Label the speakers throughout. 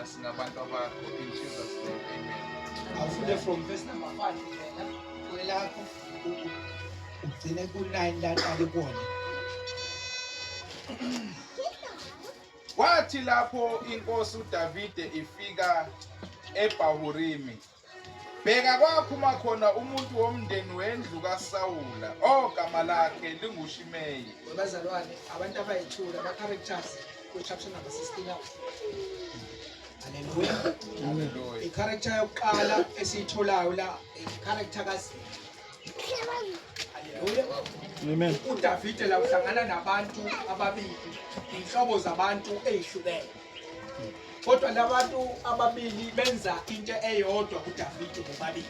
Speaker 1: thina singabantu abakho in Jesus name amen.
Speaker 2: Awufunde from verse number 5 wena kwelakho ugcine ku-9 la qale kuwona.
Speaker 1: Kwathi lapho inkosi uDavide ifika eBhahurimi, bheka kwaphuma khona umuntu womndeni wendlu kaSawula, ogama lakhe linguShimeyi.
Speaker 2: Webazalwane abantu abayithula ama-characters kwi-chapter number 16 lapho. Haleluya.
Speaker 1: Haleluya.
Speaker 2: I-character yokuqala esiyitholayo la i-character kaZiba. Haleluya.
Speaker 3: Amen.
Speaker 2: uDavide la uhlangana nabantu ababili inhlobo zabantu ezihlukene kodwa labantu ababili benza into eyodwa kuDavide bobabili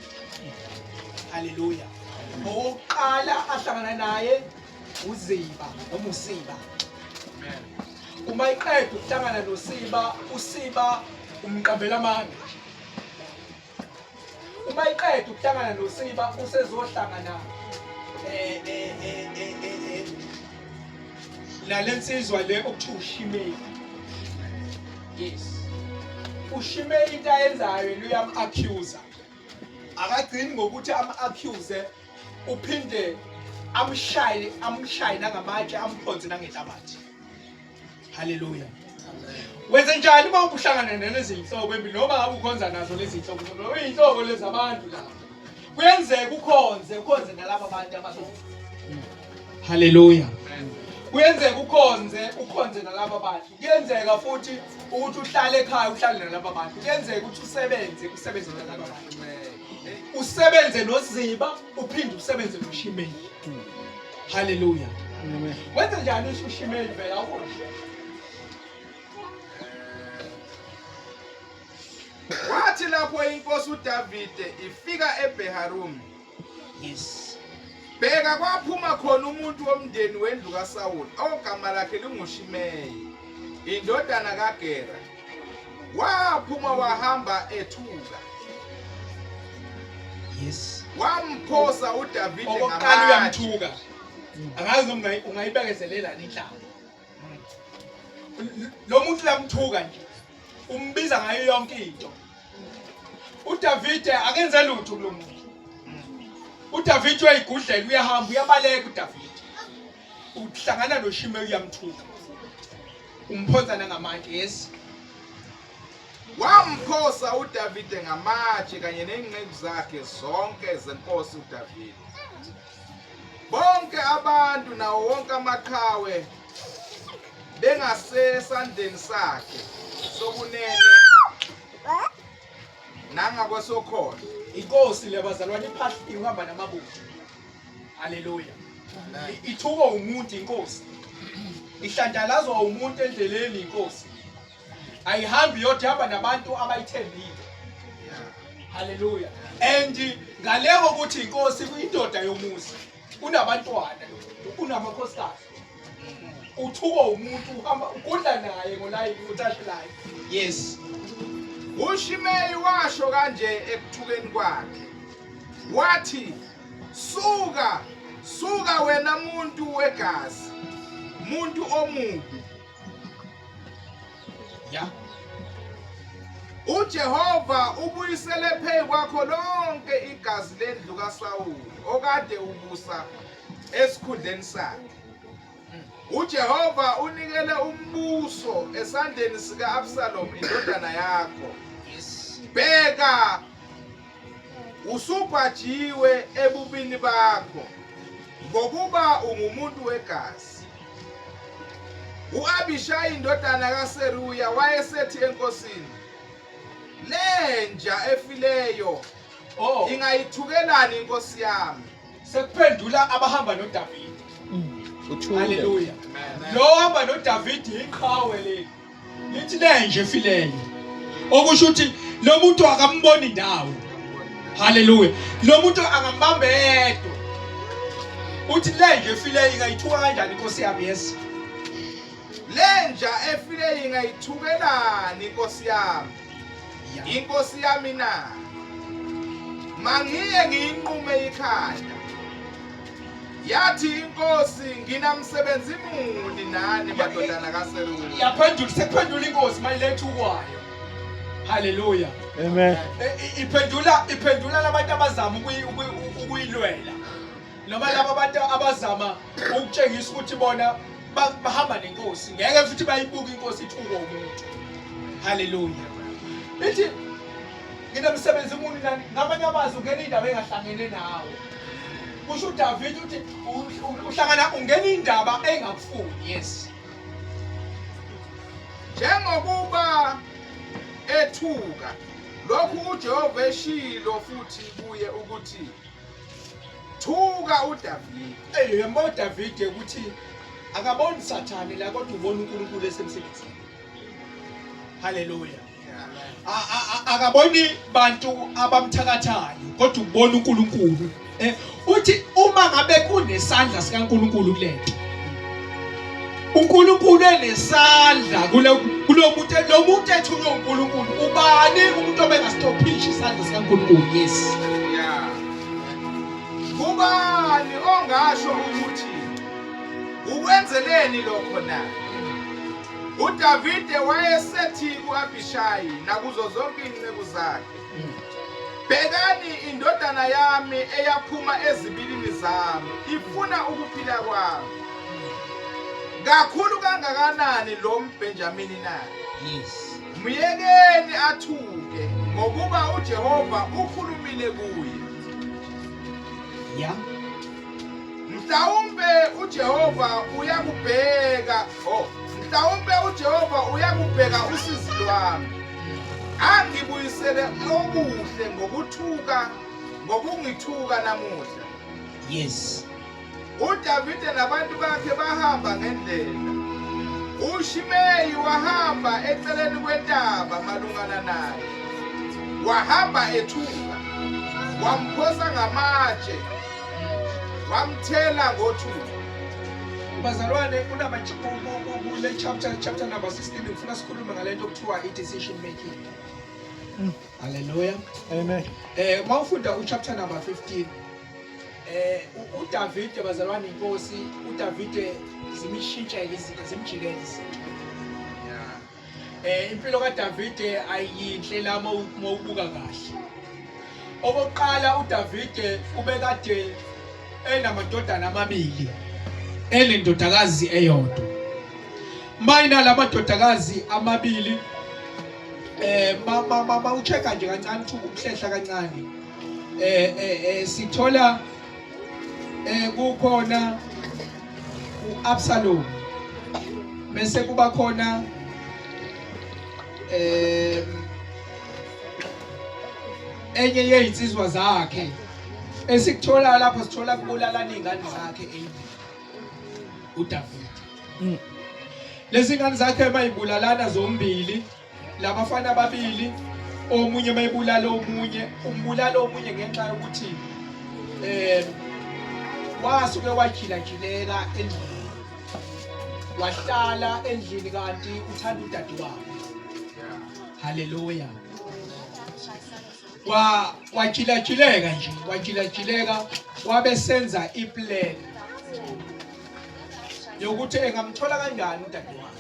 Speaker 2: haleluya owokuqala ahlangana naye uZiba noma uSiba
Speaker 1: Amen.
Speaker 2: uma iqeda ukuhlangana noSiba uSiba umqambela amanga uma iqeda ukuhlangana noSiba usezohlangana eh eh eh eh, eh, eh nalensizwa le okuthiwa uShimeyi yes uShimeyi into ayenzayo yena uyam-accuse akagcini ngokuthi am-accuse uphinde amshaye amshaye nangamatshe amphonse nangenhlabathi Haleluya. Wenze njani uma ubuhlangana nalezi zinhlobo embi noma ngabe ukhonza nazo lezi zinhlobo noma uyinhlobo lezi abantu la. Kuyenzeka ukhonze ukhonze nalaba bantu ababili. Haleluya. Kuyenzeka ukhonze ukhonze nalaba bantu. Kuyenzeka futhi ukuthi uhlale ekhaya uhlale nalaba bantu. Kuyenzeka ukuthi usebenze usebenze nalaba bantu. Usebenze noZiba uphinde usebenze noShimeyi. Haleluya.
Speaker 3: Amen.
Speaker 2: Wenze njani usho uShimeyi vela awubona?
Speaker 1: Kwathi lapho inkosi uDavide ifika eBheharumi,
Speaker 2: Yes.
Speaker 1: bheka kwaphuma khona umuntu womndeni wendlu kaSawuli ogama lakhe linguShimeyi, indodana kaGera. Waphuma wahamba ethuka.
Speaker 2: Yes.
Speaker 1: Wamphosa uDavide
Speaker 2: Okokuqala
Speaker 1: ngamatshe.
Speaker 2: uyamthuka. Angazi noma ungayibekezelela inhlamba. Lo muntu uyamthuka nje. Umbiza ngayo yonke into. uDavide akenze lutho kulo muntu. uDavide uyayigudlela uyahamba uyabaleka uDavide. Uhlangana noShime uyamthuka. Umphonsa nangamanti yes.
Speaker 1: Wamphosa uDavide ngamatshe kanye nezinceku zakhe zonke zenkosi uDavide. Bonke abantu nawo wonke amaqhawe bengasesandleni sakhe sokunene nangakwesokhohlo.
Speaker 2: Inkosi le bazalwane iphahliwe uhamba namabutho. Haleluya. Ithukwa umuntu inkosi. Ihlanjalazwa umuntu endleleni inkosi. Ayihambi yodwa ihamba nabantu abayithembile. Haleluya. And ngaleko ukuthi inkosi indoda yomuzi unabantwana unamakhosikazi. Uthukwa umuntu uhamba ugudla naye ngolayini utashe line. Yes.
Speaker 1: UShimeyi washo kanje ekuthukeni kwakhe. Wathi, "Suka, suka wena muntu wegazi, muntu omubi.
Speaker 2: Ya.
Speaker 1: UJehova ubuyisele phezu kwakho lonke igazi lendlu kaSawuli okade ubusa esikhundleni sakhe. UJehova unikele umbuso esandleni sika-Absalom indodana yakho.
Speaker 2: Yes.
Speaker 1: Bheka usubhajiwe ebubini bakho ngokuba ungumuntu wegazi. U-Abishayi indodana kaSeruya wayesethi enkosini, lenja efileyo
Speaker 2: Oh,
Speaker 1: ingayithukelani inkosi yami?
Speaker 2: Sekuphendula abahamba noDavide.
Speaker 3: Uthule.
Speaker 2: Haleluya. Lo hamba noDavide iqhawe leli. Lithi lenje efileyo. Okusho ukuthi lo muntu akamboni indawo. Haleluya. Lo muntu angambamba yedwa. Uthi lenje efileyo ingayithuka kanjani inkosi yami yes.
Speaker 1: Lenja efileyo ingayithukelani inkosi yami? Inkosi yami na? Mangiye ngiyinqume ikhanda. Yathi inkosi nginamsebenzi muni nani madodana kaSeruya.
Speaker 2: Yaphendula sekuphendula inkosi mayiletha ukwayo. Haleluya.
Speaker 3: Amen.
Speaker 2: E, iphendula iphendula labantu abazama ukuyilwela noma laba abantu abazama ukutshengisa ukuthi bona bahamba nenkosi ngeke futhi bayibuke inkosi ithuka umuntu. Haleluya. Ithi nginomsebenzi umuntu nani ngamanye amazwi ungena indaba engahlangene nawe. Kusho uDavid uthi uhlangana ungena indaba engakufuni. Yes.
Speaker 1: Njengokuba ethuka lokhu uJehova eshilo futhi kuye ukuthi thuka uDavide.
Speaker 2: Ey uyambona uDavide ukuthi akaboni Sathane la kodwa ubona uNkulunkulu esemsebenzini. Haleluya. Akaboni bantu abamthakathayo kodwa ubona uNkulunkulu. Eh uthi uma ngabe kunesandla sikaNkulunkulu kulento. uNkulunkulu enesandla kule kulomuntu lo muntu ethunywe uNkulunkulu ubani umuntu obengastophisha isandla sikaNkulunkulu yes
Speaker 1: yeah kubani ongasho ukuthi ukwenzeleni lokho na uDavide wayesethi kuAbishayi nakuzo zonke izinceku zakhe Bhekani indodana yami eyaphuma ezibilini zami ifuna ukuphila kwami. Kakhulu kangakanani lo mBenjamini na?
Speaker 2: Yes.
Speaker 1: Myekeni athuke ngokuba uJehova ukhulumile kuye.
Speaker 2: Yeah.
Speaker 1: Mhlawumbe uJehova uyakubheka, oh, mhlawumbe uJehova uyakubheka usizi lwami. Angibuyisele okuhle ngokuthuka ngokungithuka namuhla.
Speaker 2: Yes.
Speaker 1: UDavide nabantu bakhe bahamba ngendlela. UShimeyi wahamba eceleni kwentaba malungana naye. Wahamba ethuka. Wamphosa ngamatshe. Wamthela ngothuka.
Speaker 2: Bazalwane kunama kule chapter chapter number 16 ngifuna sikhulume ngalento okuthiwa i decision making. Hallelujah.
Speaker 3: Amen.
Speaker 2: Eh mawufunda u chapter number 15 eh uDavide bazalwane inkosi uDavide zimishintshele izinto zimjikele izinto. Eh impilo kaDavide ayinhle la mawubuka kahle. Okokuqala uDavide ubekade enamadodana amabili enendodakazi eyodwa. Mayina lamadodakazi amabili eh ma ma ma uchecka nje kancane uthi ukuhlehla kancane eh, eh, eh sithola eh kukhona uAbsalom bese kuba khona eh enye yezinsizwa zakhe esikuthola lapho sithola kubulalana izingane zakhe eyimbili uDavid lezi ngane zakhe mayibulalana zombili labafana ababili omunye mayibulala omunye umbulala omunye ngenxa yokuthi eh wasuke wajilajileka endlini wahlala endlini kanti uthanda udadewabo haleluya wa wajilajileka nje wajilajileka wabe senza iplan yokuthi engamthola kanjani udadewabo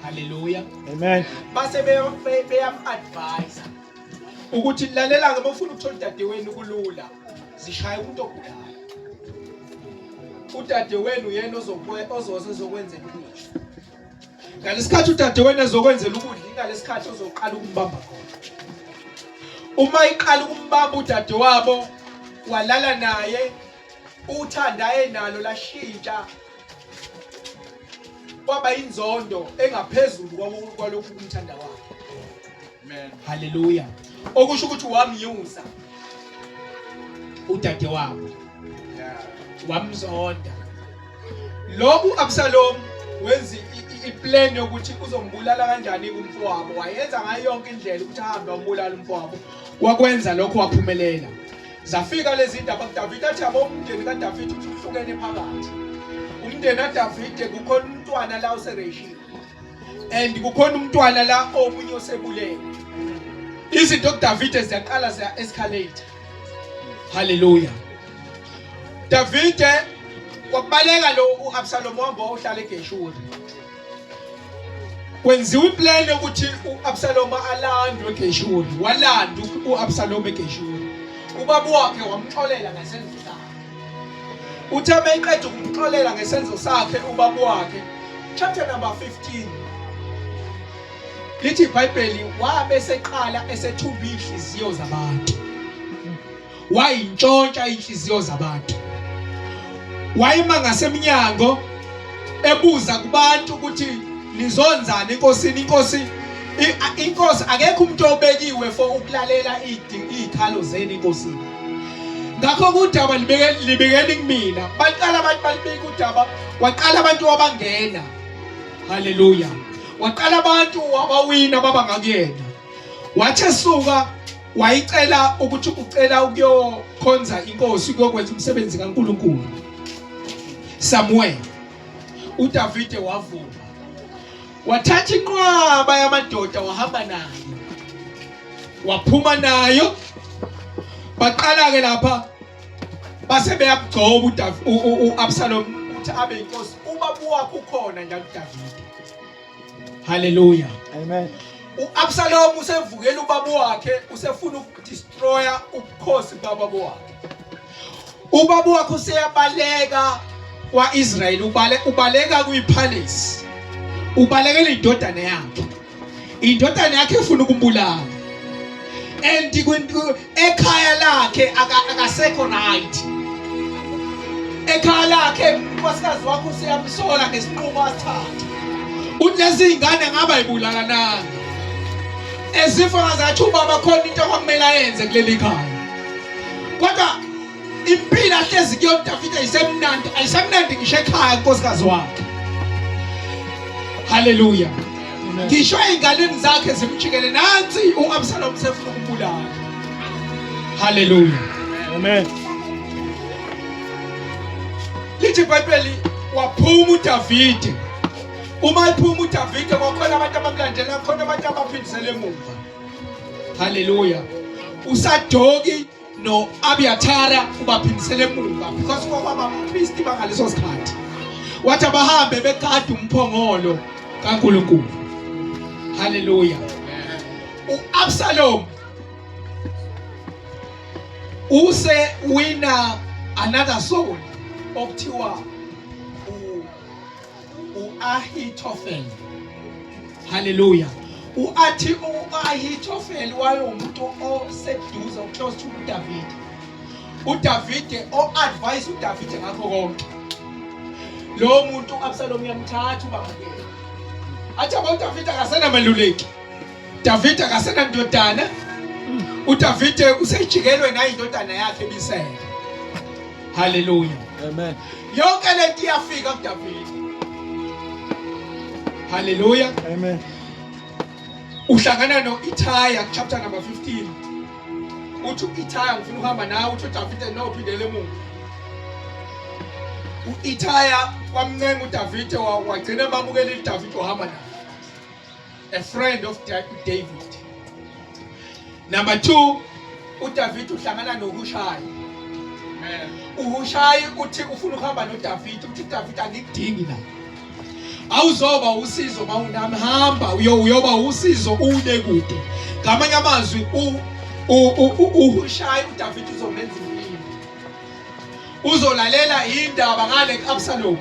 Speaker 2: Hallelujah.
Speaker 3: Amen.
Speaker 2: Base beyam advise ukuthi lalela ke bofuna ukuthola udadewenu kulula. Zishaya umuntu ogulayo. Udadewenu yena ozokwe ozoze ezokwenzela ukudla. Ngalesikhathi udadewenu ezokwenzela ukudla ingalesikhathi ozoqala ukumbamba khona. Uma iqala ukumbamba udadewabo walala naye uthanda enalo lashintsha kwaba inzondo engaphezulu kwalokhu kumthanda wakhe.
Speaker 1: Amen.
Speaker 2: Haleluya. Okusho ukuthi wamyuza udade wabo.
Speaker 1: Yeah.
Speaker 2: Wamzonda. Lo uAbsalom wenza iplan yokuthi uzombulala kanjani kumfowabo. Wayenza ngayo yonke indlela ukuthi ahambe ambulala umfowabo. Wakwenza lokho waphumelela. Zafika lezi ndaba kuDavide athi yabo umndeni kaDavide uthi uhlukene phakathi. Umndeni kaDavide kukhona umntwana la osereshiwe. And kukhona umntwana la omunye osebulele. Izinto kuDavide ziyaqala ziya escalate. Hallelujah. Davide wakubaleka lo uAbsalom wahamba wayohlala eGeshuri. Kwenziwa iplan yokuthi uAbsalom alandwe eGeshuri. Walanda uAbsalom eGeshuri. Ubaba wakhe wamxolela ngesenzo sakhe. Uthe meyiqeda ukumxolela ngesenzo sakhe ubaba wakhe, chapter number 15 lithi iBhayibheli wabe seqala esethumba inhliziyo zabantu. Wayintshontsha inhliziyo zabantu. Wayema ngasemnyango ebuza kubantu ukuthi nizonzani enkosini. Inkosi, inkosi, akekho umuntu obekiwe for ukulalela izikhalo zenu enkosini. Ngakho udaba libeke libekeni kumina. Baqala abantu balibeka udaba, waqala abantu wabangena. Haleluya. Waqala abantu wabawina baba ngakuyena. Wathi esuka wayicela ukuthi ucela ukuyokhonza inkosi, ukuyokwenza umsebenzi kaNkulunkulu somewhere. uDavide wavuma, wathatha inqwaba yamadoda wahamba nayo, waphuma nayo. Baqala ke lapha base beyamgcoba uAbsalom ukuthi abe inkosi. Ubaba wakhe ukhona njalo uDavide. Haleluya,
Speaker 3: amen.
Speaker 2: UAbsalom usevukela ubaba wakhe, usefuna ukudestroya ubukhosi baba wakhe. Ubaba wakhe useyabaleka kwaIsrael, ubale ubaleka kwiPalace, ubalekela indodana yakhe. Indodana yakhe ifuna ukumbulala, and ekhaya lakhe akasekho right. Ekhaya lakhe unkosikazi wakho useyamsola ngesinqumo asithatha, uthi lezi zingane ngaba ibulalananga ezifo ngazathi ubaba khona into okwakumele ayenze kuleli khaya. Kodwa impilo ahlezi kuyona uDavide ayisemnandi, ayisemnandi ngisho ekhaya unkosikazi wakhe. Haleluya. Ngisho ey'nganeni zakhe zimjikele, nansi u-Absalom sefuna ukumbulala. Haleluya,
Speaker 3: amen.
Speaker 2: Lithi iBhayibheli waphuma uDavide. Uma ephuma uDavide kwakhona abantu abamlandela, khona abantu abaphindisele emuva. Haleluya. USadoki no-Abiyathara ubaphindisele emuva because kwababapristi bangaleso sikhathi. Wathi abahambe begada umphongolo kaNkulunkulu. Haleluya. U-Absalom use wina another soul okuthiwa uAhithofel. Haleluya. Uathi uAhithofel wayewumuntu oseduze, close to uDavide. uDavide o-advise uDavide ngakho konke. Lo muntu uAbsalom uyamthatha ubamukele. Athi abo uDavide akasenameluleki. Davide akasenandodana. uDavide usejikelwe nayindodana yakhe ebisele. Haleluya.
Speaker 3: Amen.
Speaker 2: Yonke lento iyafika kuDavide. Haleluya.
Speaker 3: Amen.
Speaker 2: Uhlangana no-Ithaya chapter number 15. Uthi u-Ithaya ngifuna ukuhamba nawe, uthi uDavide no, phindele emuva. U-Ithaya wamncenga uDavide, wagcina emamukelile uDavide, wahamba naye. A friend of David. Number 2, uDavid uhlangana noHushayi. UHushayi uthi ufuna ukuhamba noDavid, uthi uDavid angikudingi la. Awuzoba usizo mawunami, hamba uyoba usizo ule kude. Ngamanye amazwi uHushayi uDavid uzomenza impilo. Uzolalela indaba ngale kuAbsalom,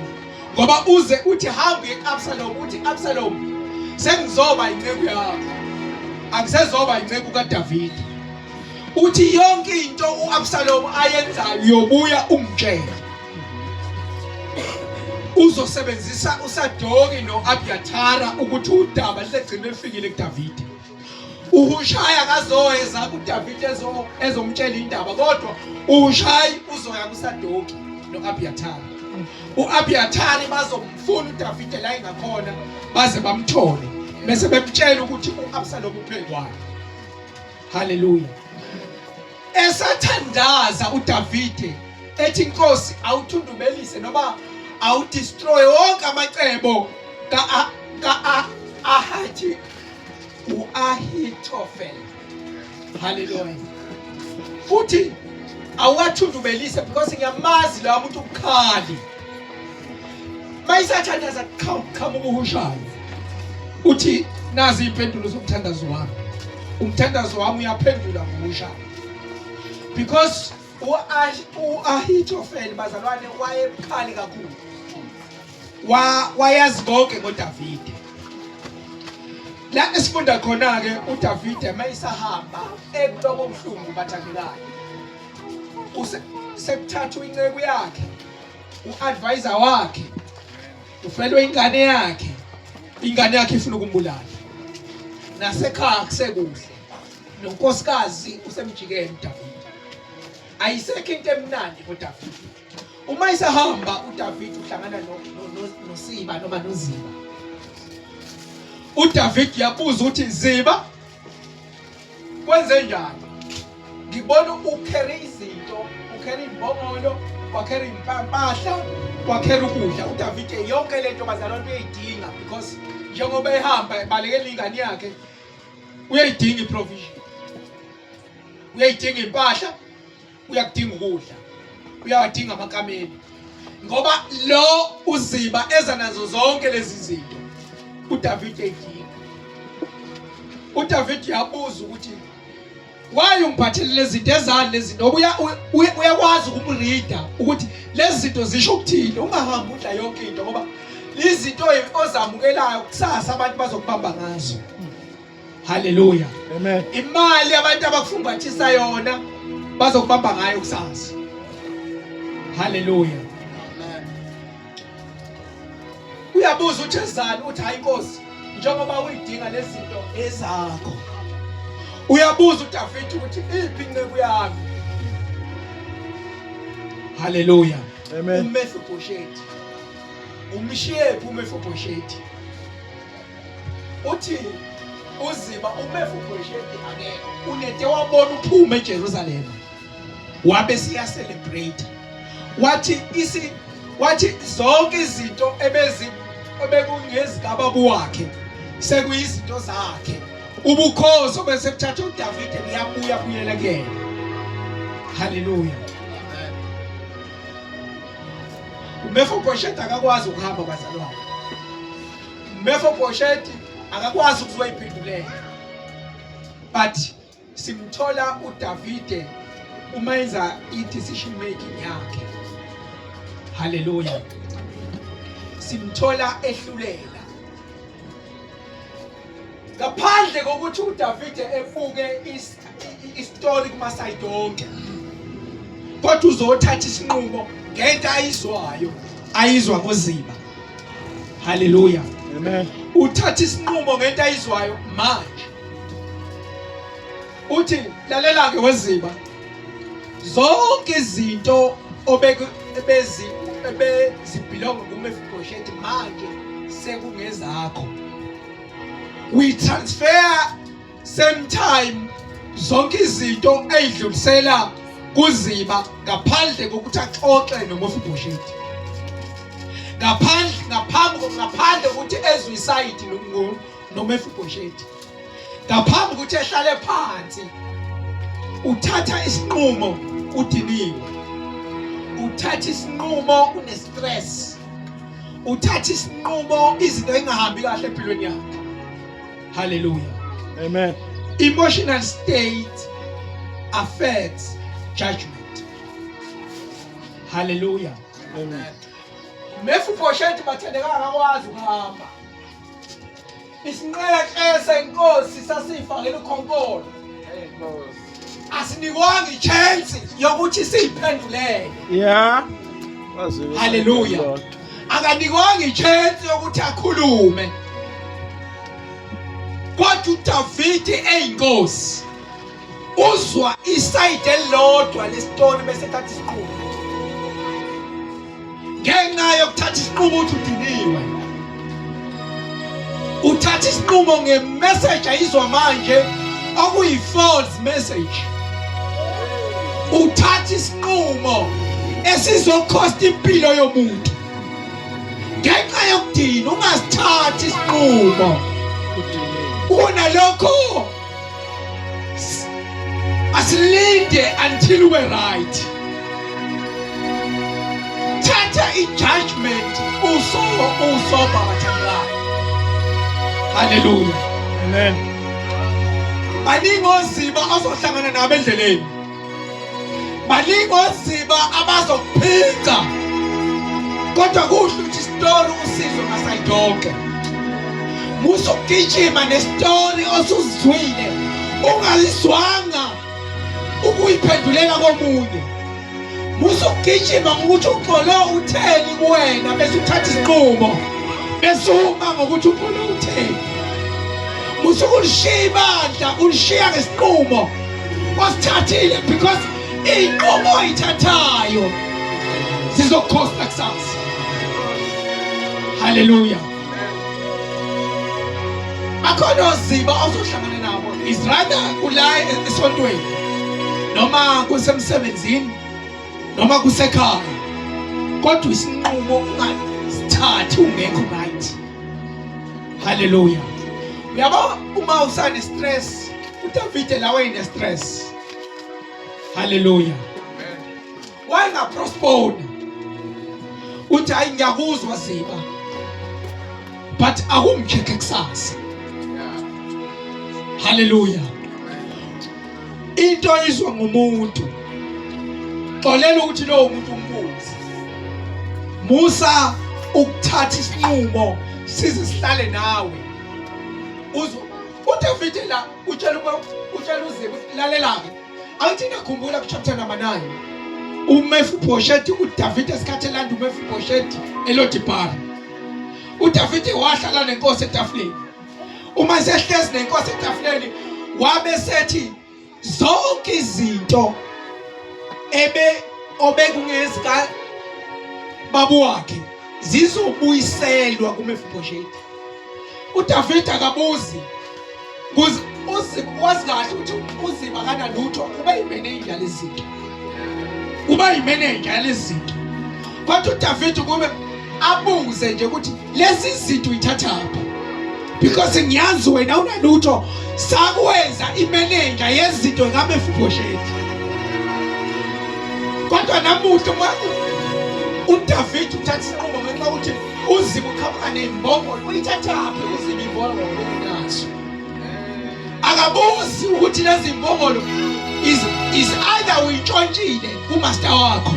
Speaker 2: ngoba uze uthi hamba uye kuAbsalom, uthi Absalom sengizoba inceku yakho, angisezoba inceku kaDavid. Uthi yonke into uAbsalom ayenzayo uyobuya ungitshele. Uzosebenzisa uSadoki noAbiyathara ukuthi udaba lisegcine lifikile kuDavide. UHushayi akazoyeza kuDavide ezomtshela indaba, kodwa uHushayi uzoya kuSadoki noAbiyathari. UAbiyathari bazomfuna uDavide la engakhona baze bamthole, bese bemtshela ukuthi uAbsalom uphekwayo. Haleluya. Esathandaza uDavide ethi Nkosi awuthundubelise noma awudestroy wonke amacebo ka ka Ahathi uAhithofel. Haleluya. Futhi awathundubelise because ngiyamazi lo muntu ubukhali. Mayisathandaza qhamuka uHushayi. Uthi nazi impendulo zomthandazo wami. Umthandazo wami uyaphendula ngokusha. Because uAhithofeli bazalwane wayebukhali kakhulu. Wa wayazi konke ngoDavide. La esifunda khona ke uDavide mayisahamba ekulobo buhlungu bathandekayo. Sekuthathwa inceku yakhe, uadvisor wakhe, ufelwe ingane yakhe, ingane yakhe ifuna ukumbulala. Nasekhaya kusekuhle. Nonkosikazi usemjikeni uDavide. Ayisekho into emnandi ngoDavide. Uma isahamba uDavid uhlangana noSiba noma noZiba. uDavid uyabuza ukuthi Ziba kwenze njani? Ngibona ukhere izinto, ukhere imbongolo, wakhere impahla, wakhere ukudla. uDavid yonke lento bazalwane uyayidinga because njengoba ehamba ebalekela ingane yakhe uyayidinga iprovision. Uyayidinga impahla, uyakudinga ukudla uyawadinga amakameli ngoba lo uziba eza nazo zonke lezi zinto uDavid eyidinga. uDavid uyabuza ukuthi why ungiphathele lezi zinto, ezani lezi zinto, ngoba uyakwazi ukumrida ukuthi lezi zinto zisho ukuthini. Ungahambi udla yonke into ngoba izinto ozamukelayo kusasa abantu bazokubamba ngazo. Haleluya.
Speaker 3: Amen.
Speaker 2: Imali abantu abakufumbathisa yona bazokubamba ngayo kusasa. Haleluya.
Speaker 1: Amen.
Speaker 2: Uyabuza uthi ezani, uthi hayi Nkosi, njengoba uyidinga lezi zinto ezakho. Uyabuza uDavid ukuthi iphi inceku yami. Haleluya.
Speaker 3: Amen.
Speaker 2: UMefiboshethi. Umshiyephi uMefiboshethi? Uthi uZiba uMefiboshethi akekho, unete wabona uphuma eJerusalema wabe siya celebrate, wathi isi wathi zonke izinto ebezi ebekungezikababa wakhe sekuyizinto zakhe, ubukhosi obese kuthatha uDavide buyabuya buyele kuyena. Haleluya. UMefiboshethi akakwazi ukuhamba bazalwane. Mefiboshethi akakwazi ukuzoyiphendulela, but simthola uDavide uma enza i-decision making yakhe. Haleluya. Simthola ehlulela ngaphandle kokuthi uDavide ebuke isitori kumasayidi onke, kodwa uzothatha isinqumo ngento ayizwayo, ayizwa ngoZiba. Haleluya.
Speaker 3: Amen.
Speaker 2: Uthatha isinqumo ngento ayizwayo manje. Uthi lalela ke weZiba, zonke izinto obezi ebezibhilonga kuMefiboshethi manje sekungezakho. We transfer same time zonke izinto eyidlulisela kuZiba ngaphandle kokuthi axoxe noMefiboshethi, ngaphandle ngaphambi ngaphandle kokuthi ezwe isayidi noMefiboshethi, ngaphambi kokuthi ehlale phansi uthatha isinqumo udiniwe, uthatha isinqumo une-stress, uthatha isinqumo izinto engahambi kahle empilweni yakhe. Hallelujah.
Speaker 3: Amen.
Speaker 2: Emotional state affects judgment. Hallelujah.
Speaker 3: Amen.
Speaker 2: Mefiboshethi bathandeka akakwazi ukuhamba. Isinqeqe senkosi sasifakela ukhonkolo. Asinikwanga ichance yokuthi siyiphendulele.
Speaker 3: Yeah.
Speaker 2: Hallelujah. Akanikwanga ichance yokuthi akhulume. Kodwa uDavide eyinkosi uzwa isayidi elilodwa lesitori bese ethatha isinqumo. Ngenxa yokuthatha isinqumo uthi udiniwe, uthatha isinqumo ngemessage ayizwa manje okuyi-false message. Uthatha isinqumo esizokhosta impilo yomuntu ngenxa yokudina. Ungasithathi isinqumo kunalokho, asilinde until ube right. Thatha i-judgment usoba bathandekayo. Haleluya.
Speaker 3: Amen.
Speaker 2: Baningi oziba ozohlangana nabo endleleni. Baningi oziba abazokuphinca. Kodwa kuhle ukuthi isitori usizwe ngasayidonke. Musa ukugijima nesitori osuzizwile ungalizwanga ukuyiphendulela komunye. Musa ukugijima ngokuthi uxolo utheni kuwena bese uthatha isinqumo bese uma ngokuthi uxolo utheni. Musa ukulishiya ibandla ulishiya ngesinqumo osithathile because iy'nqumo oyithathayo zizokukhosta kusasa. Haleluya. Akhona oziba ozohlangana nabo is rather kula esontweni noma kusemsebenzini noma kusekhaya kodwa isinqumo ungasithathi ungekho right. Haleluya. Uyabo uma usane stress uDavide la wayene stress. Haleluya. Wayengaprospona uthi hayi ngiyakuzwa ziba but akumcheck kusasa. Haleluya. Into izwa ngumuntu xolela ukuthi lowo muntu umbuzi. Musa ukuthatha isinqumo size sihlale nawe. Uzwa uDavide la utshela utshela uZiba lalela-ke. Angithi nakhumbula ku chapter number 9. UMefiboshethi uDavide esikhathi elanda uMefiboshethi eLodibhari. uDavide wahlala nenkosi etafuleni. Uma esehlezi nenkosi etafuleni wabe sethi zonke izinto ebe obekungezika baba wakhe zizobuyiselwa kuMefiboshethi. uDavide akabuzi kuze wazi kahle ukuthi uZiba akanalutho uba yimenenja lezinto uba yimenenja lezinto kodwa uDavid kube abuze nje ukuthi lezi zinto uyithathaphi because ngiyazi wena unalutho sakwenza imenenja yezinto ngaMefiboshethi kodwa namuhla uma uDavid uthatha isinqumo ngenxa yokuthi uZiba uqhamuka nembongolo uyithathaphi uZiba imbongolo engenazo akabuzi ukuthi lezi mbongolo is either uyintshontshile kumaster wakho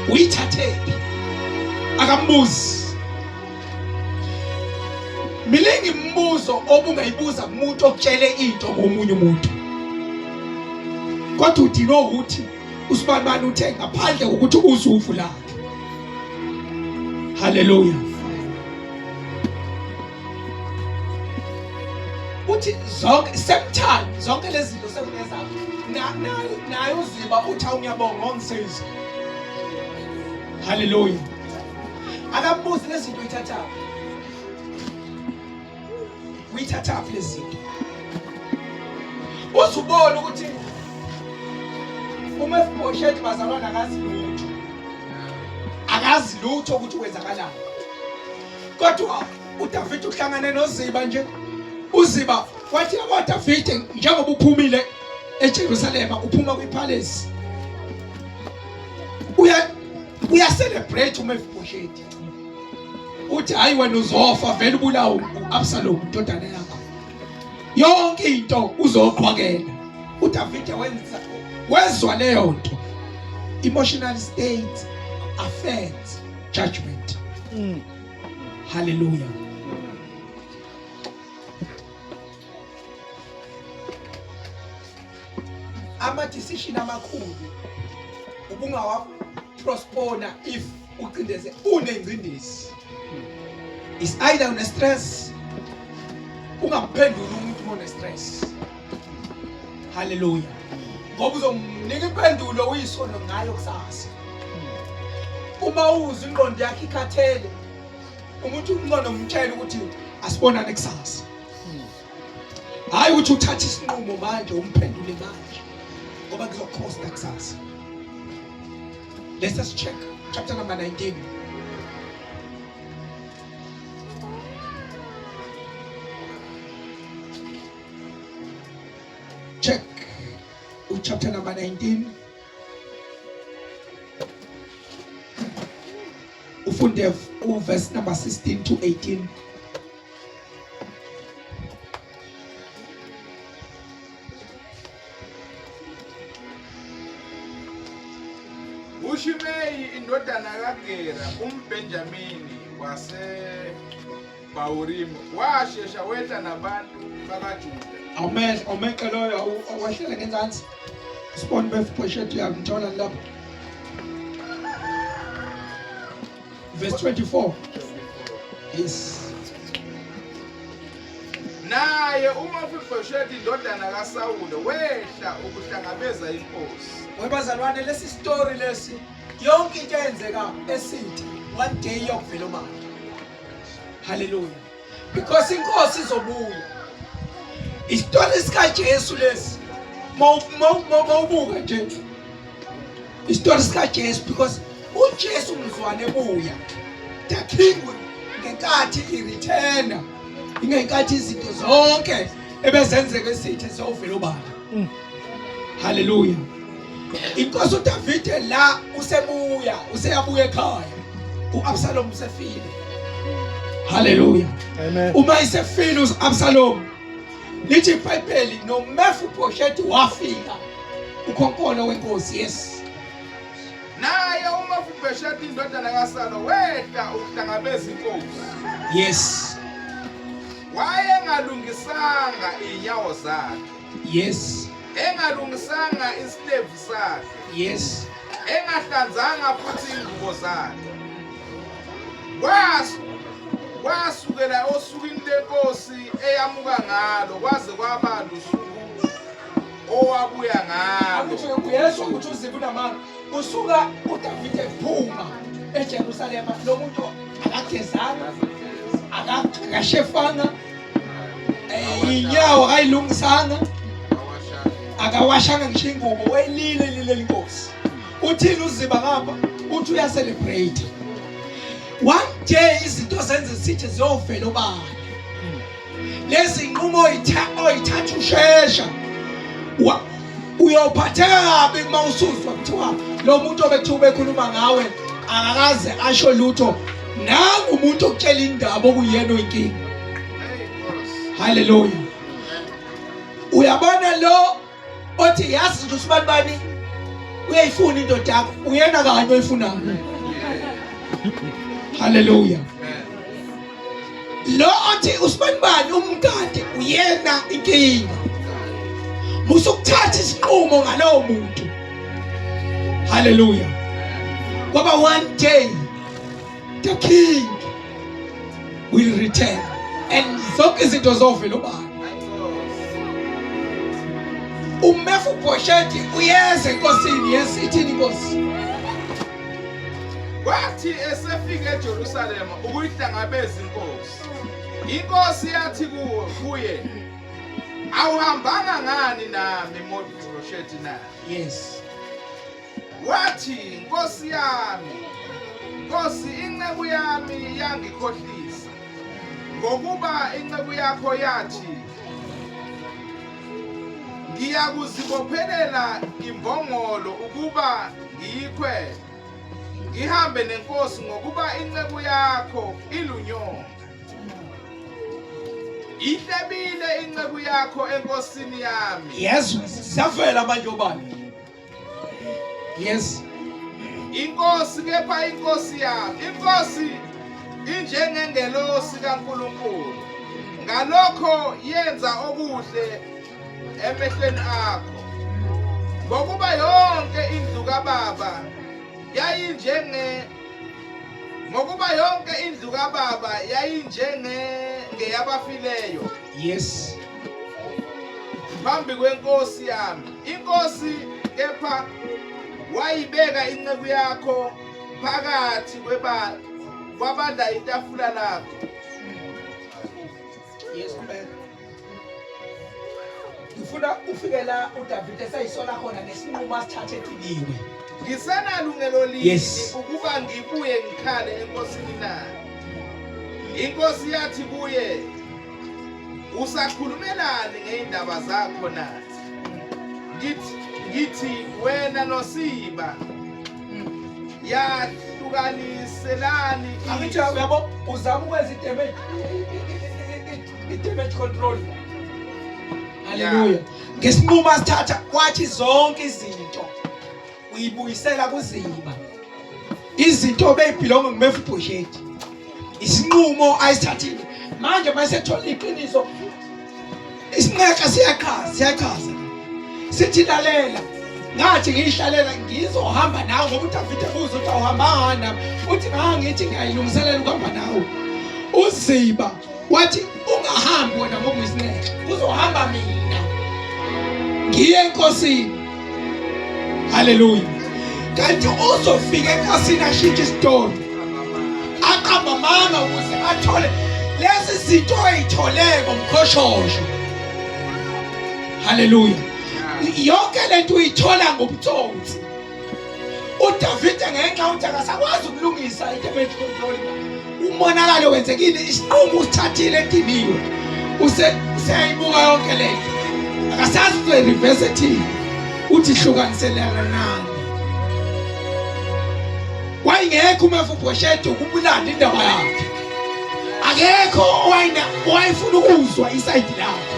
Speaker 2: uyithathephi akambuzi. Miningi imibuzo obungayibuza kumuntu okutshele into ngomunye umuntu kodwa udinwe ukuthi usibanibani uthe ngaphandle kokuthi uzwe uvu lakhe. Haleluya. Uthi zonke same time zonke lezi zinto sekungezakho naye uZiba uthi awungiyabonga ongisiza. Haleluya. Akambuzi lezi zinto uyithathaphi. Uyithathaphi lezi zinto? Uzubona ukuthi uMefiboshethi bazalwane akazi lutho. Akazi lutho ukuthi kwenzakalani. Kodwa uDavid uhlangane noZiba nje. UZiba wathi yabo David njengoba uphumile eJerusalema uphuma kwiPalace. Uya uya celebrate uMefiboshethi. Uthi hayi wena uzofa vele ubulawa uAbsalom indodana yakho. Yonke into uzoqhwakela. uDavide wenza wezwa leyo nto. Emotional state affects judgment. Hallelujah. Ama decision amakhulu ubungawa prospona if ucindeze unengcindezi. Is either une stress ungamphenduli umuntu uma une stress. Hallelujah. Ngoba uzomnika impendulo uyisono ngayo kusasa. Uma uzwa ingqondo yakhe ikhathele umuntu ungcono umtshela ukuthi asibonane kusasa. Hayi ukuthi uthathe isinqumo manje umphendule manje ngoba kuzokhosta kusasa. Let's just check chapter number 19. Check chapter number 19. Ufunde uverse number 16 to 18.
Speaker 1: UShimeyi indodana kaGera umBenjamini waseBhawurimi washesha wehla nabantu bakaJuda.
Speaker 2: Awumehle awumeqe loyo awehlele ngenzansi. Sibone befuphoshethi uyamthola lapho. Verse 24. Yes.
Speaker 1: Naye uMefibhosheti indodana kaSawule wehla ukuhlangabeza inkosi.
Speaker 2: Webazalwane lesi story lesi yonke into eyenzeka esithi one day iyokuvela obala. Hallelujah. Because inkosi izobuya. Isitori sikaJesu lesi. Mawubuka nje. Isitori sikaJesu because uJesu mzwane ebuya. The king ngenkathi i-returner ingenkathi izinto zonke ebezenzeka esithe sewuvela obala. Haleluya. Inkosi uDavide la usebuya, useyabuya ekhaya. uAbsalom usefile. Haleluya.
Speaker 3: Amen.
Speaker 2: Uma isefile uAbsalom lithi iBhayibheli noMefiboshethi wafika ukhonkolo wenkosi yes.
Speaker 1: Naye uMefibhosheti indodana kaSalo wehla ukuhlangabeza inkosi.
Speaker 2: Yes.
Speaker 1: Wayengalungisanga inyawo zakhe.
Speaker 2: Yes.
Speaker 1: Engalungisanga isilevu sakhe.
Speaker 2: Yes.
Speaker 1: Engahlanzanga futhi ingubo zakhe. Kwasukela osukwini lenkosi eyamuka ngalo kwaze kwaba lusuku owabuya ngalo.
Speaker 2: Akuthi uyezwa ukuthi uZiba unamanga. Usuka uDavide ephuma eJerusalema lo muntu akagezanga, akashefanga, inyawo akayilungisanga, akawashanga ngisho ingubo, wayilile lile inkosi. Uthini uZiba ngapha? Uthi uya celebrate. One day izinto zenze sithi ziyovela obala. Lezi nqumo oyithatha ushesha uyophatheka kabi uma usuzwa kuthiwa lo muntu obekuthiwa ubekhuluma ngawe akakaze asho lutho nangu umuntu okutshela indaba okuyena oyinkinga. Haleluya. Uyabona lo othi yazi nje usibani bani uyayifuna indoda yakho uyena kanye oyifunayo. Haleluya. Lo othi usibani bani umkade uyena inkinga. Musukuthatha isinqumo ngalowo muntu. Haleluya. Ngoba one day the king will return and zonke izinto zovela obala. UMefiboshethi uyeza enkosini yes ithini inkosi?
Speaker 1: Kwathi esefika eJerusalema ukuyihlangabeza inkosi, inkosi yathi kuye, awuhambanga ngani nami Mefiboshethi na?
Speaker 2: Yes.
Speaker 1: Wathi, Nkosi yami, Nkosi, inceku yami yangikhohlisa, ngokuba inceku yakho yathi, ngiyakuzibophelela imbongolo ukuba ngiyikhwele, ngihambe nenkosi, ngokuba inceku yakho ilunyonga. Ihlebile inceku yakho enkosini yami.
Speaker 2: Yes, siyavela manje obani. Yes.
Speaker 1: Inkosi kepha inkosi yami, inkosi injengengelosi kaNkulunkulu. Ngalokho yenza okuhle emehlweni akho. Ngokuba yonke indlu kababa yayinjenge ngokuba yonke indlu kababa yayinjenge ngeyabafileyo.
Speaker 2: Yes.
Speaker 1: Phambi kwenkosi yami. Inkosi kepha wayibeka inceku yakho phakathi kweba kwabadla itafula lakho.
Speaker 2: Yes, qhubeka. Ngifuna ufike la uDavide eseyisola khona ngesinqumo asithathe ecibiwe.
Speaker 1: Ngisenalungelo lini
Speaker 2: Yes.
Speaker 1: ukuba ngibuye ngikhale enkosini na? Inkosi yathi kuye, usakhulumelani ngey'ndaba zakho na? Ngithi wena noSiba yahlukaniselani
Speaker 2: Angithi uyabo uzama ukwenza i-damage i-damage control. Haleluya. Ngesinqumo asithatha kwathi zonke izinto uyibuyisela kuZiba. Izinto obeyibhilonga nguMefibhosheti, isinqumo ayisithathile manje masethola iqiniso, isinqeka siyachaza, siyachaza sithi lalela, ngathi ngiyihlalela ngizohamba nawe ngoba uDavide buza ukuthi awuhambanga nami, uthi ngangithi ngiyayilungiselela ukuhamba nawe. UZiba wathi ungahambi wena ngoba uyisinxele, kuzohamba mina ngiye enkosini. Haleluya. Kanti uzofika enkosini ashintshe isitori, aqamba amanga ukuze athole lezi zinto ayithole ngomkhoshosho. Haleluya. Yonke lento uyithola ngobutsotsi. uDavide ngenxa ukuthi akasakwazi ukulungisa i-damage control, umonakalo wenzekile, isinqumo usithathile ediniwe, useyayibuka yonke lento, akasazi ukuthi reverse ethini, uthi hlukaniselana nani. Wayengekho uMefibhosheti ukubulanda indaba yakhe, akekho owayefuna ukuzwa isayidi lakhe.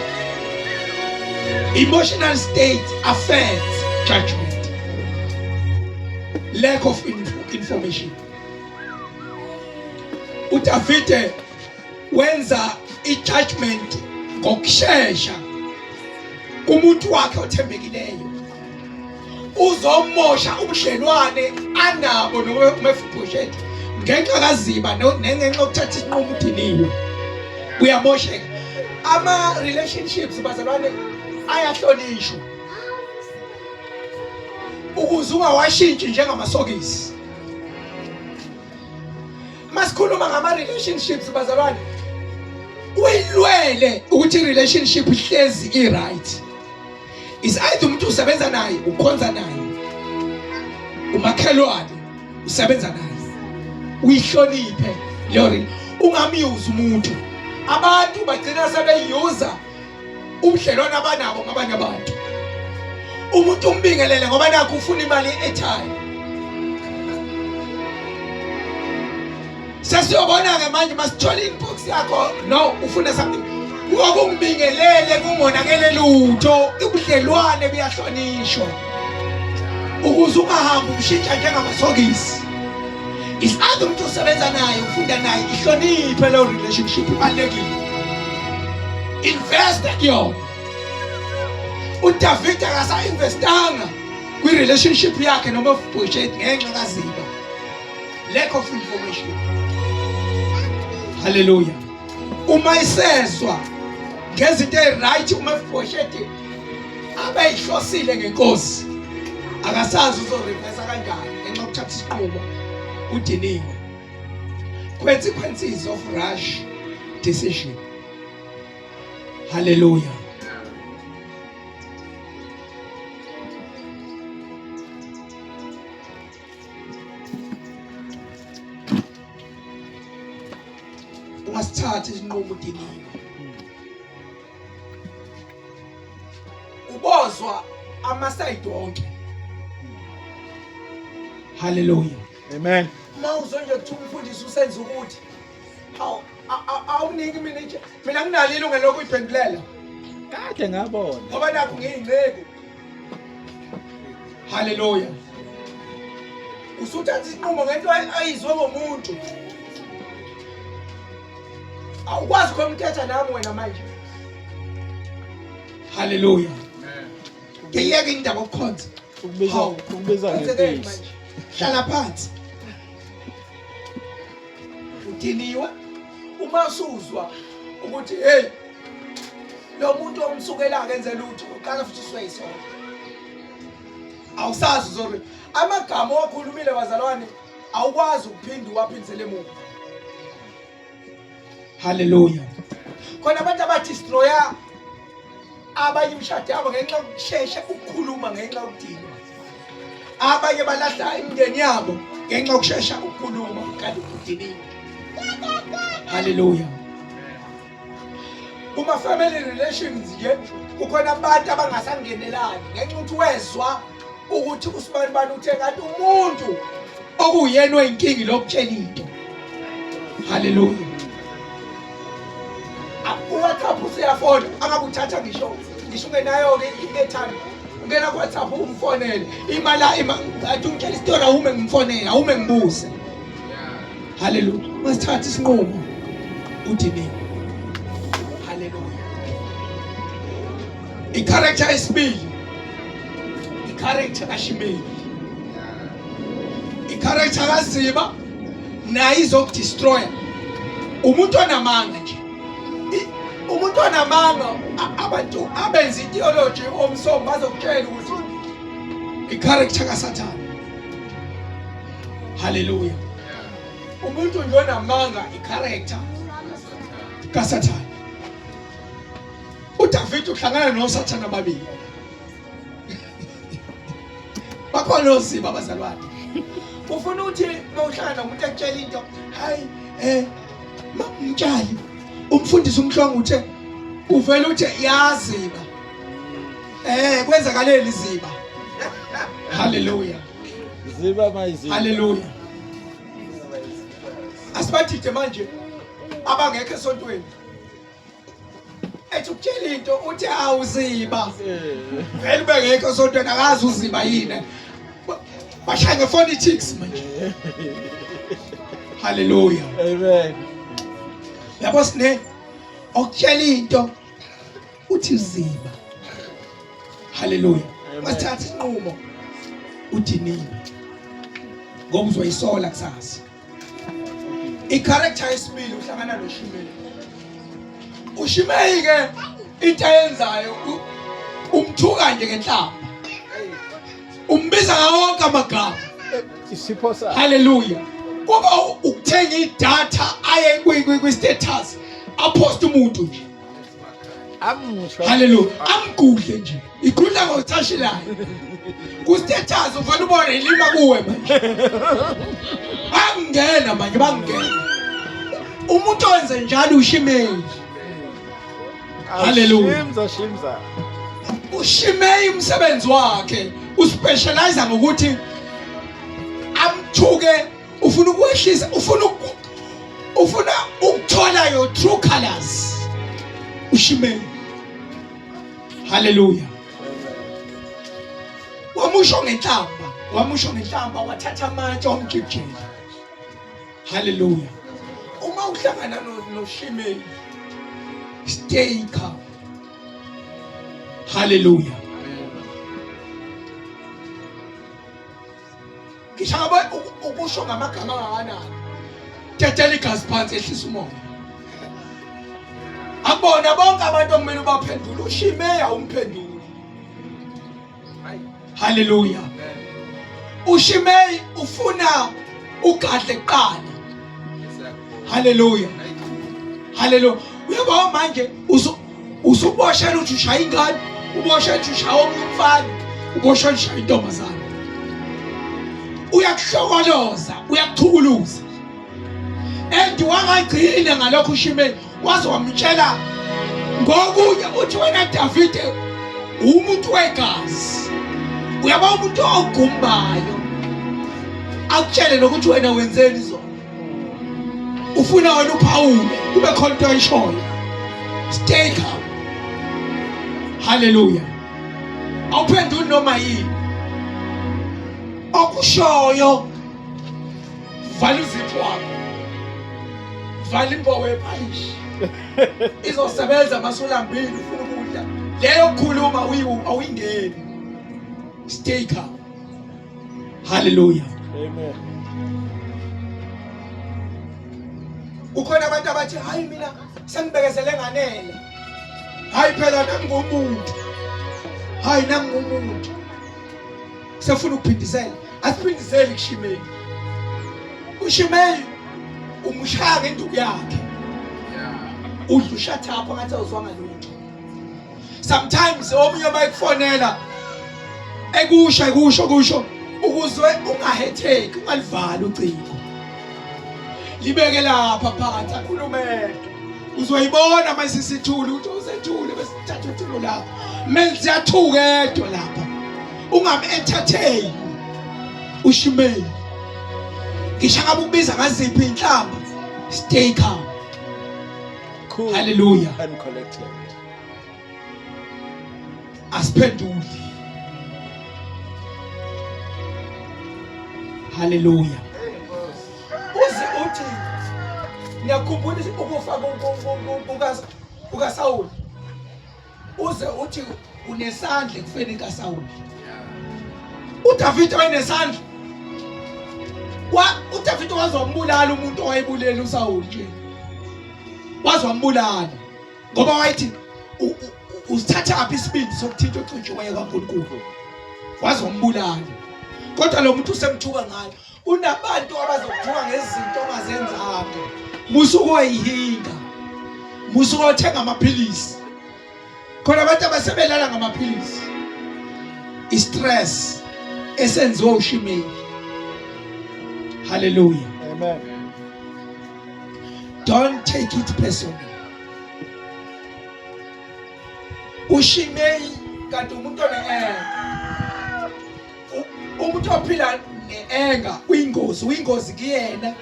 Speaker 2: Emotional state affects judgment. Lack of information. uDavide wenza i-judgment ngokushesha kumuntu wakhe othembekileyo, uzomosha ubudlelwane anabo noMefibhosheti ngenxa kaZiba nengenxa yokuthatha isinqumo udiniwe, uyamosheka. Ama-relationships bazalwane ayahlonishwa ukuze ungawashintshi njengamasokisi. Masikhuluma ngama-relationships bazalwane, uyilwele ukuthi i-relationship ihlezi i-right. Is either umuntu usebenza naye, ukhonza naye, umakhelwane usebenza naye, uyihloniphe leyo, ungamyuzi umuntu. Abantu bagcina sebeyuza ubudlelwane abanabo ngabanye abantu. Umuntu umbingelele ngoba nakho ufuna imali ye-airtime. Sesiyobona-ke manje masithola inbox yakho, no ufuna something, kungibingelele kungonakele lutho. Ubudlelwane buyahlonishwa ukuze ungahambi ushintsha njengamasokisi. Is either umuntu osebenza naye, ufunda naye, ihloniphe leyo relationship, ibalulekile, invest kuyona. uDavid akasa-investanga kwi-relationship yakhe noma Mefiboshethi ngenxa kaZiba, lack of information. Haleluya. Uma isezwa ngezinto eziright uMefiboshethi abeyihlosile ngenkosi, akasazi uzoreversa kanjani ngenxa yokuthatha isinqumo udiniwe. Consequences of rush decision. Haleluya. Ungasithathi isinqumo udiniwe, ubozwa amasayidi wonke. Haleluya.
Speaker 3: Amen.
Speaker 2: Uma uzwe nje kuthiwa umfundisi usenza ukuthi awuniki mina nje, mina nginalo ilungelo lokuyiphendulela.
Speaker 3: Kade ngabona.
Speaker 2: Ngoba nakho ngiyinceku. Haleluya. Usuthatha isinqumo ngento ayizwe ngomuntu. Awukwazi ucommunicate nami wena manje. Haleluya. Ngiyeke indaba yokukhonza.
Speaker 3: Ukubiza ukubiza ngempisi.
Speaker 2: Hlala phansi. Udiniwe uma usuzwa ukuthi hey, lo muntu omsukela akenze lutho, uqala futhi usuyisona. Awusazi uzori amagama owakhulumile bazalwane, awukwazi ukuphinda uwaphindisele emuva. Haleluya. Khona abantu abadestroya abanye imishado yabo ngenxa yokushesha ukukhuluma ngenxa yokudinwa, abanye balahla imindeni yabo ngenxa yokushesha ukukhuluma kanti udiniwe. Haleluya. Kuma family relations nje kukhona abantu abangasangenelani ngenxa ukuthi wezwa ukuthi usibani bani uthe, kanti umuntu okuyena oyinkingi lokutshela into. Haleluya. UWhatsApp usuyafona, angakuthatha ngisho ngisho ungenayo-ke i-airtime. Ngena ku WhatsApp umfonele. Imala ima athi ungitshela isitori awume ngimfonele, awume ngibuze. Hallelujah. Masithatha isinqumo udiniwe. Hallelujah. I-character yesibili. I-character kaShimei. I-character kaZiba naye izokudestroya. Umuntu onamanga nje. Umuntu onamanga abantu abenza ideology omsomo bazokutshela ukuthi i-character kaSathane. Hallelujah. Umuntu nje onamanga i-character kaSathane. uDavid uhlangana noSathane ababili. Bakhona oziba abazalwane. Ufuna ukuthi mawuhlangana nomuntu ekutshela into, hayi eh mamtshali umfundisi umhlongo uthe uvela uthe yaziba. Eh kwenzakaleni iziba. Hallelujah.
Speaker 3: Ziba mayiziba.
Speaker 2: Hallelujah. Asibathide manje abangekho esontweni. Ethi ukutshela into uthi awuziba. Vele ubengekho esontweni akazi uziba yini. Bashaya ngephonetics manje. Hallelujah.
Speaker 3: Amen.
Speaker 2: Yabo sine okutshela into uthi ziba. Hallelujah. Masithatha isinqumo udiniwe. Ngoba uzoyisola kusasa. I-character yesibili uhlangana noShimeyi. UShimeyi ke into ayenzayo umthuka nje ngenhlamba. Umbiza ngawo wonke amagama.
Speaker 3: Isipho sakhe.
Speaker 2: Hallelujah. Kuba ukuthenga idatha aye kwi status apost umuntu nje.
Speaker 3: Amusho.
Speaker 2: Hallelujah. Amgudle nje. Igudla ngothashilayo. Ku status ufana ubone ilima kuwe manje. Bangena manje bangena. Umuntu owenze njalo uShimeyi. Hallelujah.
Speaker 3: Shimza shimza.
Speaker 2: uShimeyi umsebenzi wakhe uspecialize ngokuthi amthuke ufuna ukwehlisa ufuna ufuna ukuthola your true colors uShimeyi. Hallelujah. Wamusho ngenhlamba, wamusho ngenhlamba wathatha amatshe wamjikijela. Hallelujah. Uma uhlangana noShimeyi stay calm. Hallelujah. Ngisho ngabe ukusho ngamagama angakanani. Tetela igazi phansi ehlisa umoya. Akubona bonke abantu okumele ubaphendule uShimeyi awumphenduli. Hallelujah. UShimeyi ufuna ugadle kuqala. Hallelujah. Hallelujah. Uyabo manje usuboshela ukuthi ushaya ingane, uboshela ukuthi ushaya omunye umfana, uboshela ukuthi ushaya intombazane. Uyakuhlokoloza, uyakuchukuluza. And wangagcina ngalokho uShimeyi waze wamtshela ngokunye uthi wena Davide umuntu wegazi. Uyaba umuntu ogumbayo. Akutshele nokuthi wena wenzeni izolo. Ufuna wena uphawule kube khona into oyishoyo. Stay calm. Hallelujah. Awuphenduli noma yini. Okushoyo vala uzipho wakho. Vala imbobo yephalishi. Izosebenza masulambile ufuna ukudla. Leyo kukhuluma awuyingeni. Stay calm. Hallelujah.
Speaker 3: Amen.
Speaker 2: Kukhona abantu abathi hayi mina sengibekezele nganele. Hayi phela nami ngumuntu. Hayi nami ngumuntu. Sefuna ukuphindisela. Asiphindiseli kuShimeyi. uShimeyi umshaya ngenduku yakhe. Udla ushathapha ngathi awuzwanga lutho. Sometimes omunye uma ekufonela ekusho ekusho kusho ukuze ungahetheki ungalivali ucingo. Libeke lapha phansi akhulume. Uzoyibona mase sithule ukuthi usethule bese thatha ucingo lakho. Menzi siyathuka edwa lapha. Ungam entertain uShimeyi. Ngisho ngabe ukubiza ngaziphi inhlamba. Stay calm.
Speaker 3: Cool.
Speaker 2: Hallelujah.
Speaker 3: And collected.
Speaker 2: Asiphenduli. Haleluya. Uze uthi ngiyakhumbula ukufa kukaSawuli. Uze uthi unesandla ekufeni kaSawuli. uDavide wayenesandla. Wa uDavide wazombulala umuntu owayebulela uSawuli nje. Wazombulala ngoba wayethi usithatha phi isibindi sokuthinta ocintshiweyo kaNkulunkulu. Wazombulala. Kodwa lo muntu usemthuka ngayo. Kunabantu abazokuthuka ngezinto ongazenzanga. Musa ukuyihinga. Musa ukuthenga amaphilisi. Khona abantu abasebelala ngamaphilisi. I-stress esenziwa uShimei. Hallelujah.
Speaker 3: Amen.
Speaker 2: Don't take it personally. UShimei kanti umuntu one-anger. Umuntu ophila ne-anger uyingozi, uyingozi kuyena,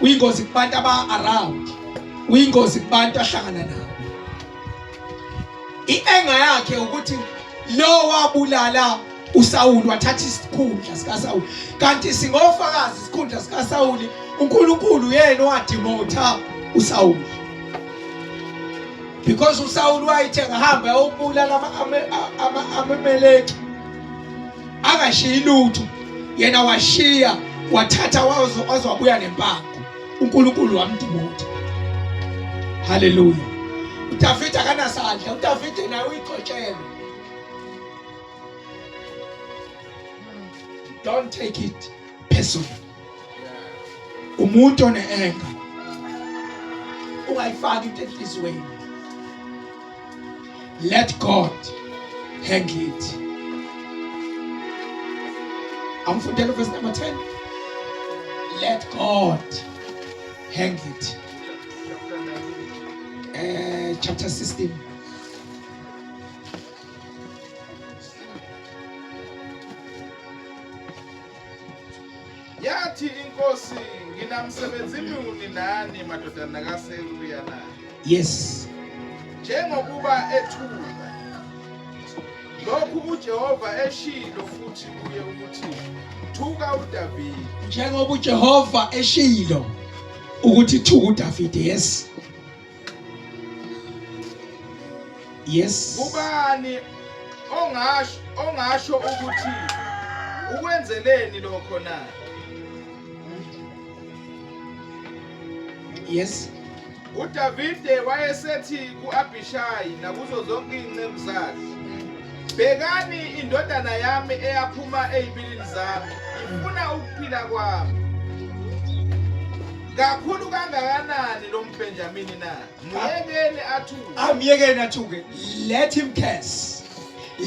Speaker 2: uyingozi kubantu aba-around, uyingozi kubantu ahlangana nabo. I-anger yakhe ukuthi lo wabulala uSawuli wathatha isikhundla sikaSawuli, kanti singofakazi isikhundla sikaSawuli uNkulunkulu yena owadimotha uSawuli, because uSawuli wayethe ngahamba ayobulala ama-Amaleki angashiyi lutho, yena washiya wathatha waze wabuya nempango, uNkulunkulu wamdimotha. Haleluya. uDavide akanasandla, uDavide naye uyigcotshelwe. Don't take it personal. Umuntu one-anger ungayifaki into enhliziyweni. Let God handle it. Angifundele verse number 10. Let God handle it. Chapter 16.
Speaker 1: Yathi inkosi, nginamsebenzi muni nani madodana kaSeruya na?
Speaker 2: Yes.
Speaker 1: Njengokuba ethuka lokhu uJehova eshilo futhi kuye ukuthi thuka uDavide.
Speaker 2: Njengoba uJehova eshilo ukuthi thuka uDavide. Yes. Yes.
Speaker 1: Ubani ongasho ukuthi ukwenzeleni lokho na?
Speaker 2: Yes.
Speaker 1: uDavide wayesethi kuAbishayi nakuzo zonke izinceku zakhe, bhekani indodana yami eyaphuma ezibilini zami ifuna ukuphila kwami. Kakhulu kangakanani lo mBenjamini na? Myekeni athuke.
Speaker 2: Amyekeni athuke. Let him curse.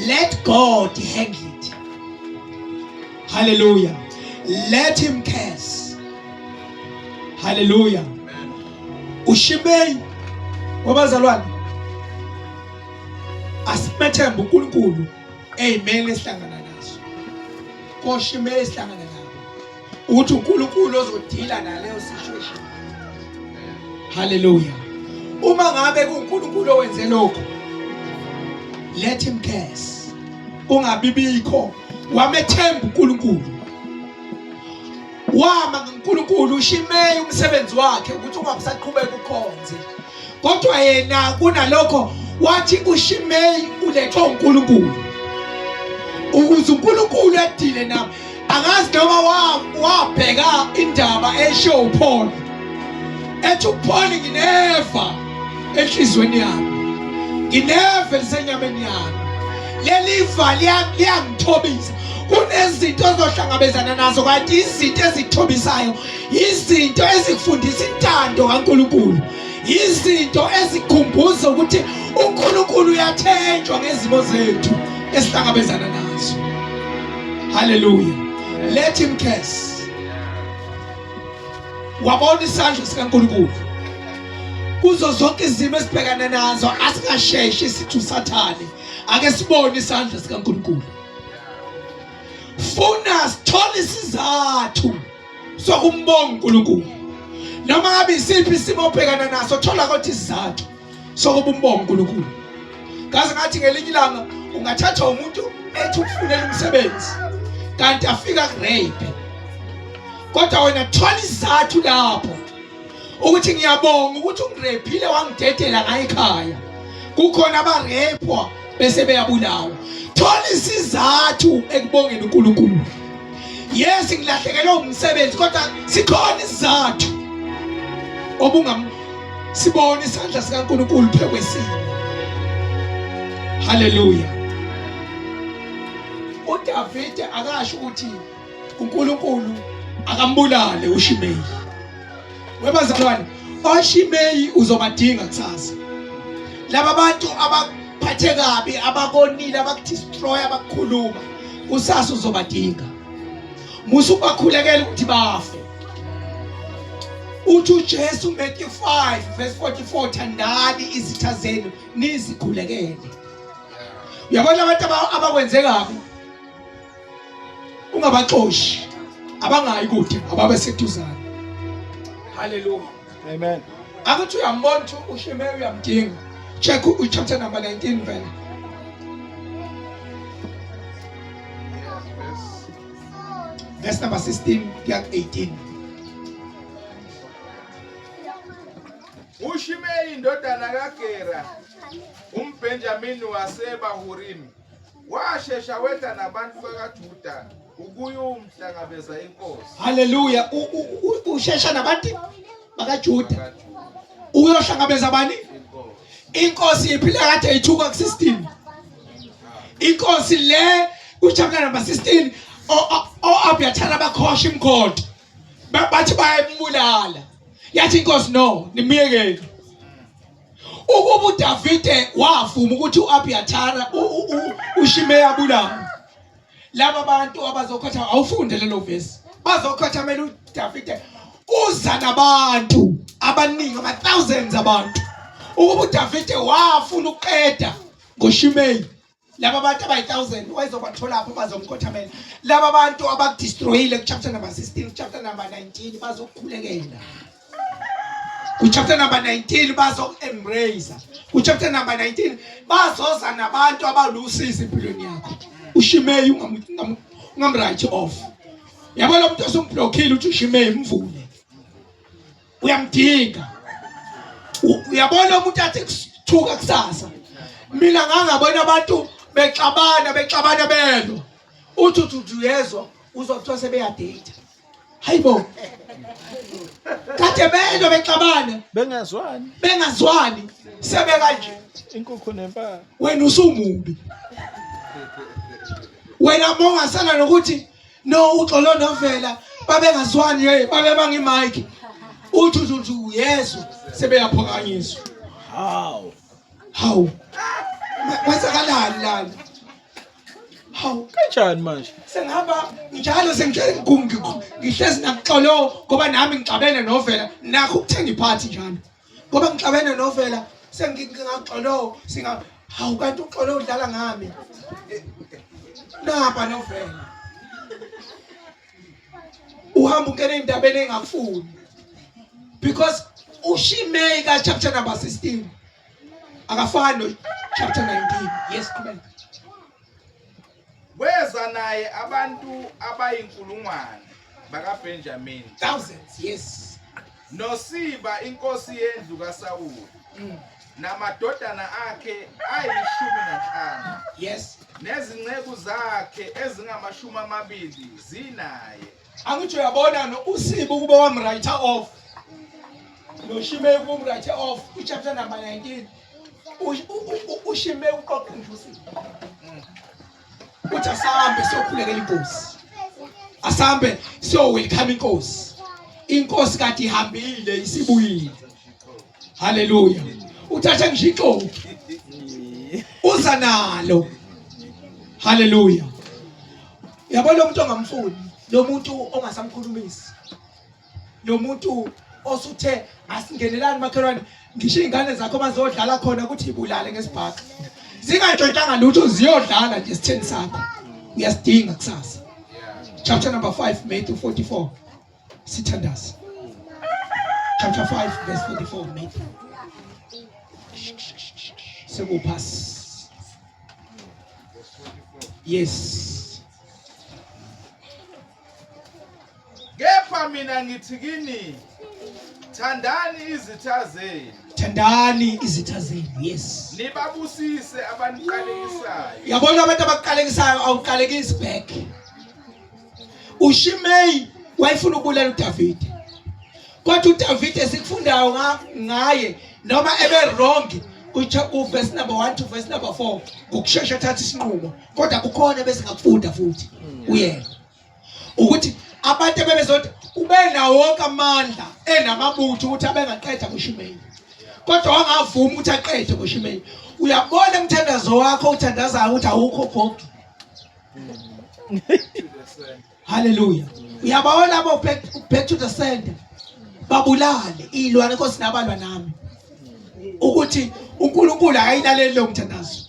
Speaker 2: Let God handle it. Hallelujah. Let him curse. Hallelujah. uShimei wabazalwane asimethembe uNkulunkulu eyimele esihlangana nazo. KoShimei esihlangana nabo ukuthi uNkulunkulu ozodila naleyo situation. Hallelujah. Uma ngabe kuNkulunkulu owenze lokho, let him curse. Kungabibikho wamethemba uNkulunkulu. Wama ngoNkulunkulu uShimeyi umsebenzi wakhe ukuthi ungabusaqhubeka ukhonze. Kodwa yena kunalokho wathi uShimeyi ulethwa uNkulunkulu. Ukuze uNkulunkulu edile nami. Angazi noma wabheka indaba esho uPaul. Ethi uPaul ngineva enhlizweni yami. Ngineva elisenyameni yami. Leli va liyangithobisa. Kunezinto ozohlangabezana nazo kanti izinto ezithobisayo izinto ezikufundisa intando kaNkulunkulu. Izinto ezikhumbuza ukuthi uNkulunkulu uyathenjwa ngezimo zethu esihlangabezana nazo. Hallelujah. Let him curse. Wabona isandla sikaNkulunkulu kuzo zonke izimo esibhekana nazo. Asingasheshi sithi uSathane, ake sibone isandla sikaNkulunkulu. Funa sithole isizathu sokumbonga uNkulunkulu. Noma ngabe isiphi isimo obhekana naso, thola kodwa isizathu sokuba umbonga uNkulunkulu. Kaze ngathi ngelinye ilanga ungathatha umuntu ethi ukufunela umsebenzi kanti afika kurape. Kodwa wena thola isizathu lapho ukuthi ngiyabonga ukuthi ungirephile wangidedela ngaye ekhaya. Kukhona abarephwa bese beyabulawa. Thola isizathu ekubongeni uNkulunkulu. Yes, ngilahlekelwe umsebenzi kodwa sikhona isizathu obungam sibona isandla sikaNkulunkulu phekwesimo. Haleluya. uDavide akasho ukuthi uNkulunkulu akambulale uShimeyi. Webazalwane, oShimeyi uzobadinga kusasa. Laba bantu abaphathe kabi, abakonile, abakudestroy, abakukhuluma, kusasa uzobadinga. Musa ukubakhulekela ukuthi bafe. Uthi uJesu Matthew 5 verse 44 thandani izitha zenu nizikhulekele. Uyabona abantu abakwenze kabi ungabaxoshi abangayi kude ababe seduzane haleluya
Speaker 3: amen
Speaker 2: akuthi uyambona ukuthi ushime uyamdinga check uchapter number 19 vele verse number 16 kuya 18
Speaker 1: uShimeyi indodana kaGera umBenjamini waseBahurimi Washesha wehla nabantu bakaJuda ukuyomhlangabeza inkosi.
Speaker 2: Haleluya. Ushesha nabantu bakaJuda. Uyohlangabeza bani? Inkosi iphila kade ithuka ku 16. Inkosi le ku chapter number 16 o Abiyathara bakhosha imkhonto. Bathi bayambulala. Yathi inkosi no, nimyekele. Ukuba uDavide wavuma ukuthi uAbiyathara uShimeya abulawe. Laba bantu abazokhotha awufunde lelo verse. Bazokhothamela uDavide uza nabantu abaningi ama thousands abantu. Ukuba uDavide wafuna ukuqeda ngoShimeyi laba bantu abayi-1000 wayezobathola apho bazomkhothamela laba bantu abakudestroyile kuchapter number 16 kuchapter number 19 bazokukhulekela kuchapter number 19 bazoku-embrace kuchapter number 19 bazoza nabantu abalusizi empilweni yakho ushimeyi ungamwrite off yabo lo muntu osumblockile uthi ushimeyi mvule uyamdinga uyabona umuntu athi kuthuka kusasa mina ngangabona abantu bexabana bexabana belwa uthi uthi uthi uyezwa uzwa kuthiwa sebeyadate hayibo kade belwa bexabana
Speaker 3: bengazwani
Speaker 2: bengazwani sebekanje
Speaker 3: inkukhu nempala
Speaker 2: wena usumubi wena mongasala nokuthi no uxolo novela babengazwani hey babebanga imic uthi uthi uthi uyezwa sebeyaphakanyiswa
Speaker 3: hawu
Speaker 2: hawu kwenzakalani lana hawu
Speaker 3: kanjani manje
Speaker 2: sengihamba njalo sengihlezi ngihlezi nakuxolo ngoba nami ngixabene novela nakho ukuthenga iphathi njalo ngoba ngixabene novela sengingaxolo singa hawu kanti uxolo udlala ngami napa novela uhamba ungena endabeni engakufuni because uShimei ka chapter number 16 akafani no chapter 19 yes qhubeka
Speaker 1: Weza naye abantu abayinkulungwane bakaBenjamini.
Speaker 2: Thousands, yes.
Speaker 1: NoSiba inkosi yendlu kaSawuli. Namadodana akhe ayishumi nanhlanu.
Speaker 2: Yes.
Speaker 1: Nezinceku zakhe ezingamashumi amabili zinaye.
Speaker 2: Angithi uyabona no uSiba ukuba wamwrite off. NoShimei ukuba umwrite off ku-chapter number 19. ushime uqoqe ngisho usiba uthi asambe siyokhulekela inkosi asambe siyo welcome inkosi inkosi kade ihambile isibuyile haleluya uthathe ngisho ixoki uza nalo haleluya yabo lo muntu ongamfuni lo muntu ongasamkhulumisi lo muntu osuthe asingenelani makhelwane ngisho iy'ngane zakho bazodlala khona ukuthi ibulale ngesibhaxa zingantshontshanga lutho ziyodlala nje esitheni sakho uyasidinga kusasa chapter number 5 Matthew 44 sithandaze chapter 5 verse 44 Matthew sekuphasi yes
Speaker 1: Kepha Kepha mina ngithi kini thandani izitha zenu.
Speaker 2: Thandani izitha zenu. Yes.
Speaker 1: Nibabusise abaniqalekisayo.
Speaker 2: Yabona abantu abaqalekisayo awuqalekisi back. uShimei wayefuna ukubulala uDavide. Kodwa uDavide esikufundayo ngaye noma ebe wrong ku verse number 1 to verse number 4 ngokushesha thatha isinqumo kodwa kukhona besingakufunda futhi kuyena ukuthi abantu ebebezothi ubenawo wonke amandla enamabutho ukuthi abengaqeda kuShimei kodwa wangavuma ukuthi aqede kuShimei uyabona umthandazo wakho uthandazayo ukuthi awukho gogi Hallelujah. Uyabona labo back to the sender. Babulale ilwane Nkosi nabalwa nami. Ukuthi uNkulunkulu akayilaleli lo mthandazo.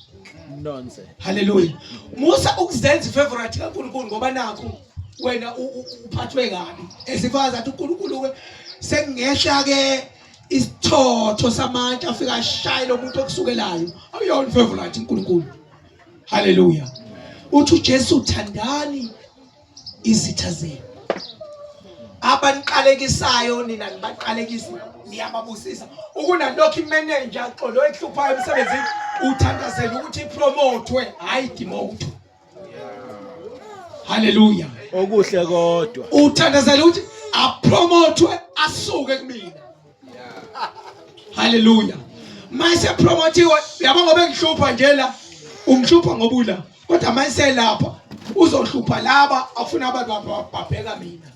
Speaker 3: Nonsense.
Speaker 2: Hallelujah. Musa ukuzenza ifavorite kaNkulunkulu ngoba nakho wena uphathwe kabi. Esifaza athi uNkulunkulu ke sengehla ke isithotho samatshe afika ashaye lo muntu okusukelayo. Awuyona favorite uNkulunkulu. Haleluya. Uthi uJesu thandani izitha zenu. Abaniqalekisayo nina nibaqalekisa niyababusisa. Ukunalokho imanager xolo ehluphayo emsebenzini uthandazela ukuthi ipromothwe hayi demote. Haleluya.
Speaker 3: Okuhle kodwa.
Speaker 2: Uthandazela ukuthi apromothwe asuke kumina. Haleluya. Mase promotiwe yabo ngoba engihlupha nje la ungihlupha ngoba ula kodwa mase lapha uzohlupha laba afuna abantu babheka mina.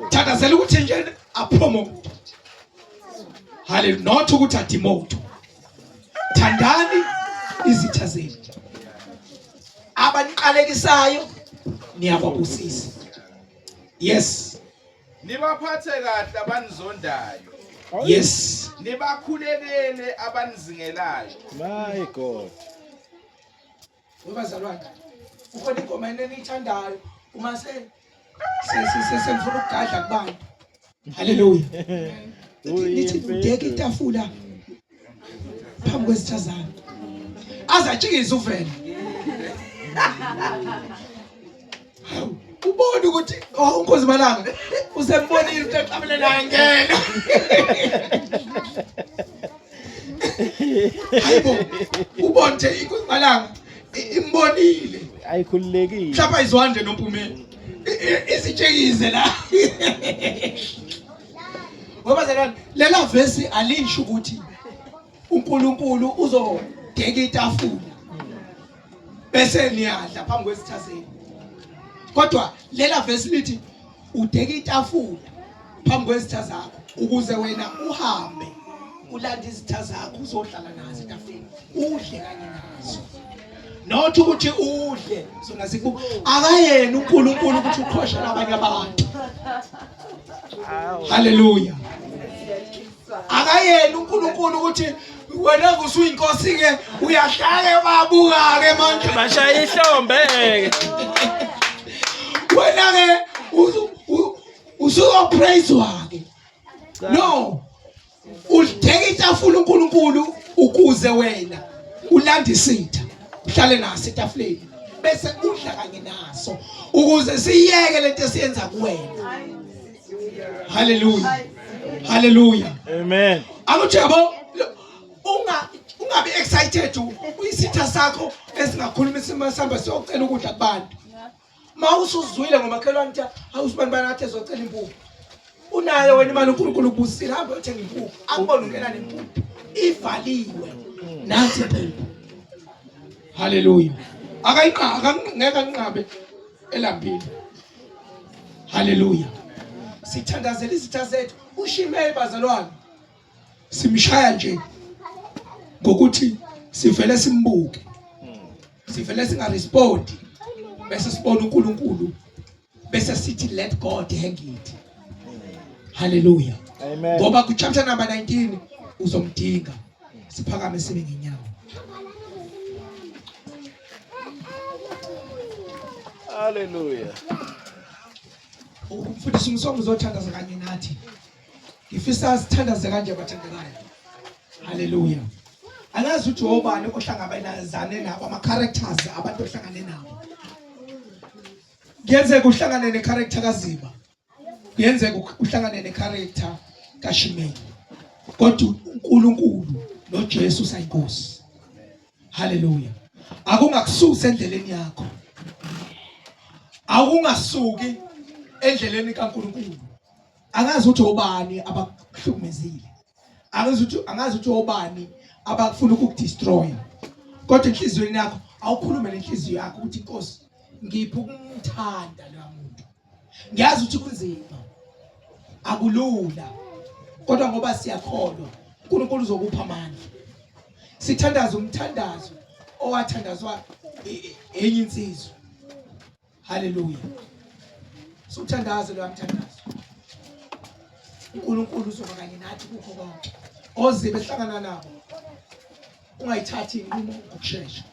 Speaker 2: Thandazela ukuthi nje apromote. Haleluya not ukuthi ademote. Thandani izitha zenu. Abaniqalekisayo niyababusisa. Yes.
Speaker 1: Nibaphathe kahle abanizondayo.
Speaker 2: Yes.
Speaker 1: Nibakhulekele abanizingelayo.
Speaker 3: My God.
Speaker 2: Webazalwane. Kukhona ingoma eniyithandayo uma se senifuna ukugadla kubantu. Haleluya. Nithi udeke itafula phambi kwezitha zami. Aze atshikize uvele. Hawu, ubona ukuthi oh unkosi malanga usembonile ukuthi aqabele naye ngena. Hayibo, ubona nje inkosi malanga imbonile.
Speaker 3: Ayikhululekile.
Speaker 2: Mhlawumbe ayizwani nje nompumela. Isitshekize la. Ngoba zalwane lela vesi alisho ukuthi uNkulunkulu uzodeka itafula bese niyadla phambi kwezitha zenu. Kodwa lela vesi lithi udeka itafula phambi kwezitha zakho ukuze wena uhambe ulande izitha zakho uzohlala nazo etafuleni udle kanye nazo. Not ukuthi udle zona ziku akayena uNkulunkulu ukuthi uqhoshe nabanye abantu. Haleluya. Akayena uNkulunkulu ukuthi wena usuyinkosi ke uyahlale babuka ke manje.
Speaker 3: Bashaya ihlombe ke.
Speaker 2: Wena ke usuzopraise ke. No. Ulideka itafula uNkulunkulu ukuze wena ulande isitha uhlale naso etafuleni bese udla kanye naso ukuze siyeke lento esiyenza kuwena. Haleluya. Haleluya.
Speaker 3: Amen.
Speaker 2: Akuthi yabo unga ungabi excited uyisitha sakho esingakhuluma isimo sihamba siyocela ukudla kubantu. Ma usuzwile ngomakhelwane ukuthi awusibani bani athi ezocela impuphu. Unayo wena imali uNkulunkulu ubusile hamba uyothenga impuphu. Akubona ungena nempuphu. Ivaliwe. Nansi impuphu. Haleluya. Akayinqaba ngeke anqabe elambile. Haleluya. Sithandazela izitha zethu. UShimei bazalwane simshaya nje ngokuthi sivele simbuke. Sivele singarespondi bese sibona uNkulunkulu bese sithi let God hang it. Haleluya.
Speaker 3: Amen.
Speaker 2: Ngoba ku chapter number 19 uzomdinga. Siphakame sibe ngenyawo.
Speaker 3: Hallelujah.
Speaker 2: Umfundisi uMsongo uzothandaza kanye nathi. Ngifisa sithandaze kanje bathandekayo. Haleluya. Angazi ukuthi obani ohlangabezane nabo ama characters abantu ohlangane nabo. Kuyenzeka uhlangane ne character kaZiba. Kuyenzeka uhlangane necharacter kaShimei, kodwa uNkulunkulu noJesu usayinkosi. Haleluya. Akungakususa endleleni yakho, akungasuki endleleni kaNkulunkulu. Angazi ukuthi obani abakuhlukumezile, angazi ukuthi obani abafuna ukukudestroya, kodwa enhliziyweni yakho awukhulume nenhliziyo yakho ukuthi inkosi ngiphi ukumthanda loya muntu. Ngiyazi ukuthi kunzima, akulula, kodwa ngoba siyakholwa uNkulunkulu uzokupha amandla. Sithandaza umthandazo owathandazwa enye insizwa. Haleluya. Suthandaze lo mthandazo. uNkulunkulu uzoba kanye nathi kukho konke. Ozibe hlangana nabo. Ungayithathi inqumo ngokushesha.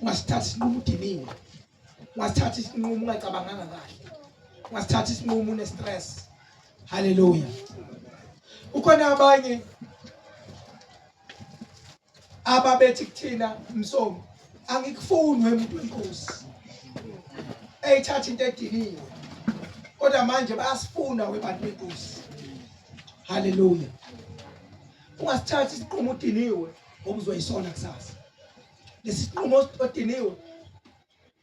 Speaker 2: Ungasithathi isinqumo udiniwe. Ungasithathi isinqumo ungacabanganga kahle. Ungasithathi isinqumo une stress. Haleluya. Ukhona abanye ababethi kuthina msomi angikufuni wemuntu wenkosi eyithatha into ediniwe, kodwa manje bayasifuna webantu benkosi. Haleluya. Ungasithathi isinqumo udiniwe ngoba uzoyisona kusasa. Lesi sinqumo odiniwe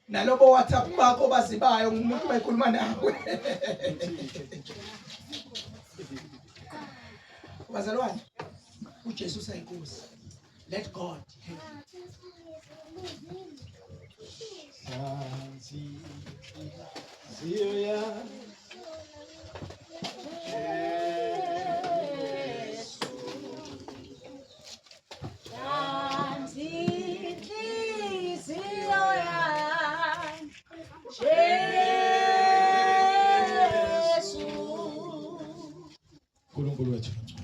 Speaker 2: nalobo WhatsApp bakho bazibayo ngumuntu bayikhuluma nawe. Bazalwane, uJesu usayinkosi. Let God handle it.
Speaker 3: uNkulunkulu wethu longcwele.